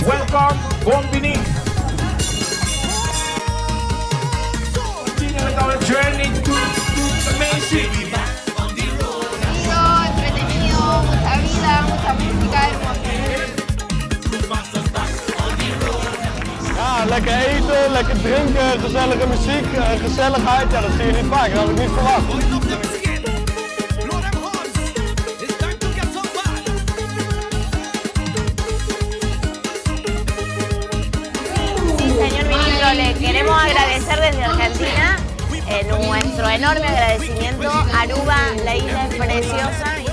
Welcome, bon bini. Continue with our journey to amazing. Divertido, entretenido, mucha vida, mucha música, hermoso. Ja, lekker eten, lekker drinken, gezellige muziek, gezelligheid. Ja, dat zie je niet vaak, dat had ik niet verwacht. Sí, señor ministro, le queremos agradecer desde Argentina nuestro enorme agradecimiento. Aruba, la isla es preciosa.